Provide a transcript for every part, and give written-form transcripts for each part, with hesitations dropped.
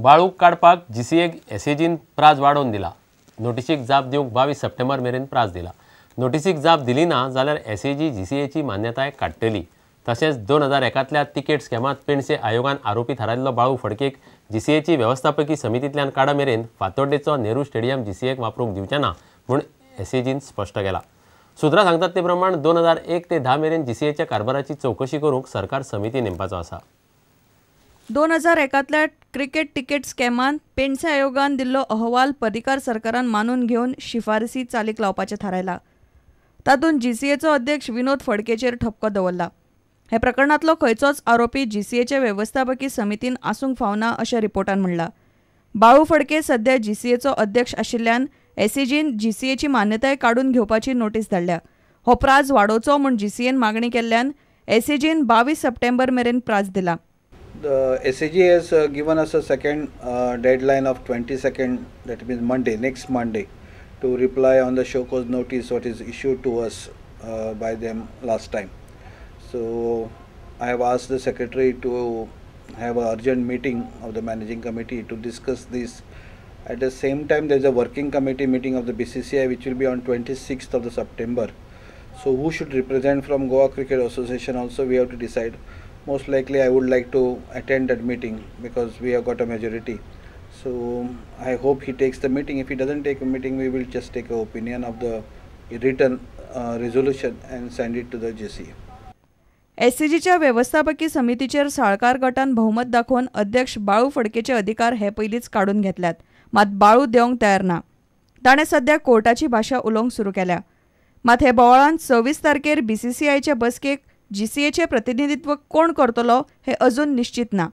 बाळूक काडपाक जीसीएक एसएजीन प्राज वाडोवन दिला. नोटिशीक जाप दिवंक 22 सप्टेंबर मेरेन प्राज दिला. नोटिसीक जाप दिली ना जाल्यार एसएजी जीसीएची मान्यताय काडटली. तशेंच 2001तल्या तिकेट स्कॅमांत पेंडसे आयोगान आरोपी थारायल्लो बाळू फडकेक जीसीएची वेवस्थापकी समितींतल्यान काडा मेरेन फातोड्डेचो नेहरू स्टेडियम जीसीएक वापरूंक दिवचे ना म्हूण एसएजीन स्पश्ट केला. सुत्रां सांगतात ते प्रमाण 2001 ते 10 मेरेन जीसीएच्या कारभाराची चवकशी करूंक सरकार समिती नेमपाचो आसा. 2001तल्या क्रिकेट तिकेट स्कॅमांत पेंडसे आयोगान दिल्लो अहवाल पर्रीकार सरकारान मानून घेवन शिफारसी चालीक लावपाचें थारायला. तातूंत जीसीएचो अध्यक्ष विनोद फडकेचेर ठपको दवरला. हे प्रकरणांतलो खंयचोच आरोपी जीसीएचे वेवस्थापकी समितीन आसूंक फावना अशें रिपोर्टान म्हणलां. बाळू फडके सध्या जीसीएचो अध्यक्ष आशिल्ल्यान एसएजीन जीसीएची मान्यताय काडून घेवपाची नोटीस धाडल्या. हो प्राज वाडोवचो म्हूण जीसीएन मागणी केल्ल्यान एसएजीन 22 सप्टेंबर मेरेन प्राज दिला. The SAG has given us a second deadline of 22nd, that means Monday, next Monday, to reply on the show cause notice what is issued to us by them last time. So I have asked the secretary to have an urgent meeting of the managing committee to discuss this. At the same time, there is a working committee meeting of the BCCI which will be on 26th of the September. So who should represent from Goa Cricket Association also we have to decide. Most likely I would like to attend that meeting because we have got a majority. So I hope he takes the meeting. If he doesn't take a meeting, we will just take an opinion of the written resolution and send it to the JCA. एससीजीच्या वेवस्थापकी समितीचेर साळकार गटान बहुमत दाखोवन अध्यक्ष बाळू फडकेचे अधिकार हे पयलींच काडून घेतल्यात. मात बाळू देवंक तयार ना. ताणें सध्या कोर्टाची भाशा उलोवंक सुरू केल्या. मात हे बोवाळान 26 तारखेर बीसीसीआयचे बसकेक जीसीएचे प्रतिनिधित्व कोण करतलो हे अजून निश्चित ना.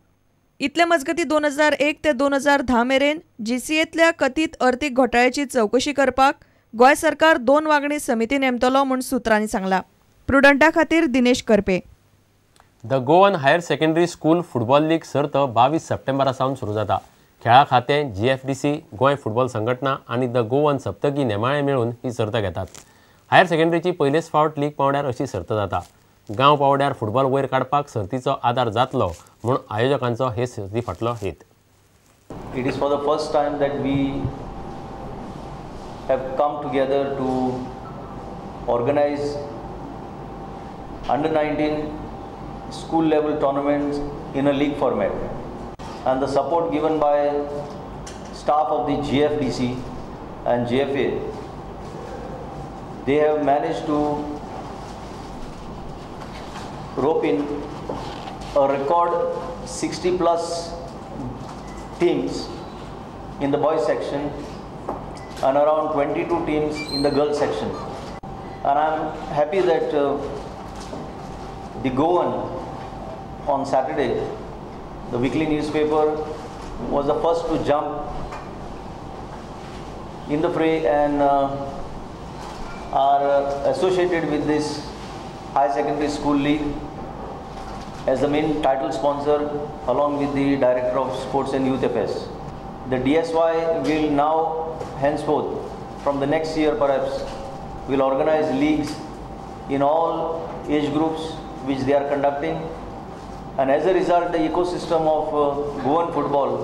इतले मजगती 2001 ते 2010 मेरेन जीसीएतल्या कथीत अर्थीक घोटाळ्याची चवकशी करपाक गोंय सरकार 2 वांगडी समिती नेमतलो म्हूण सुत्रांनी सांगला. प्रुडंटा खातीर Dinesh Karpe. The Goan higher secondary school football league सर्त 22 सप्टेंबरा सावन सुरू जाता. खेळा खातें, जीएफडीसी, गोंय फुटबॉल संघटना आनी the Goan सप्तकी नेमाळें मेळून ही सर्त घेतात. हायर सेकंडरीची पयलेच फावट लीग पांवड्यार अशी सर्त जाता. गांव पांवड्यार फुटबॉल वयर काडपाक सर्तीचो आदार जातलो म्हूण आयोजकांचो हे सर्ती फाटलो हेत. It is for the first time that we have come together to organize under 19 school level tournaments in a league format, and the support given by staff of the GFDC and GFA, they have managed to rope in a record 60 plus teams in the boys section and around 22 teams in the girls section. And I am happy that the Goan on Saturday, the weekly newspaper, was the first to jump in the fray and are associated with this high secondary school league as the main title sponsor along with the Director of Sports and Youth Affairs. The DSY will now henceforth, from the next year perhaps, will organize leagues in all age groups which they are conducting, and as a result the ecosystem of Goan football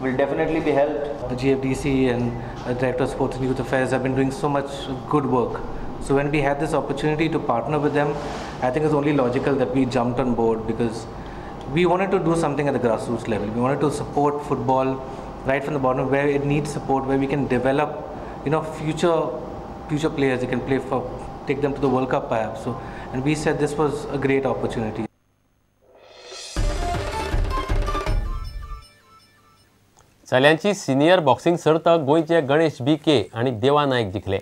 will definitely be helped. The GFDC and the Director of Sports and Youth Affairs have been doing so much good work. So when we had this opportunity to partner with them, I think it's only logical that we jumped on board, because we wanted to do something at the grassroots level. We wanted to support football right from the bottom, where it needs support, where we can develop, you know, future players that can play for, take them to the World Cup perhaps. So, and we said this was a great opportunity. चल्यांची senior boxing सर्त गोंयचे गणेश बी K आनी देवा Naik जिखले.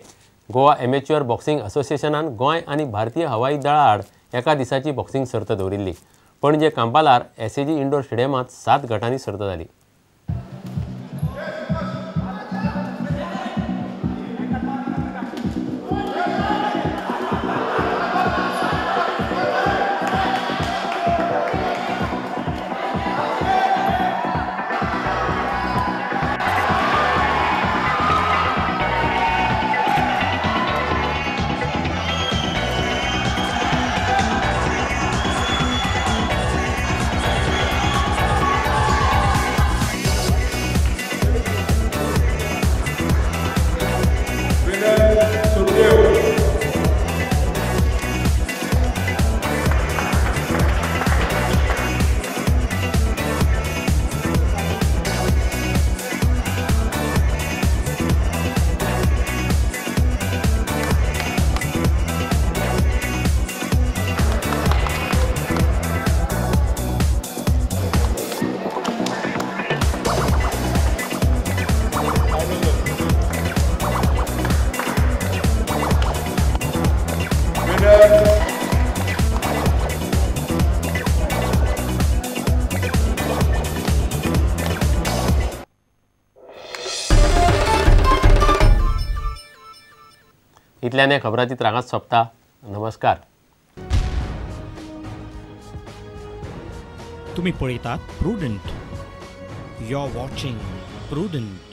Goa एमेच्युअर boxing असोसिएशनान Goa आनी भारतीय हवाई दळा आड एका दिसाची बॉक्सिंग सर्त दवरिल्ली. पणजे कांपालार एसएजी इंडोर स्टेडियमांत 7 गटांनी सर्त जाली. इतल्यान हें खबराचित्र हांगाच सोंपता. नमस्कार. तुम्ही पळयतात Prudent. You are watching Prudent.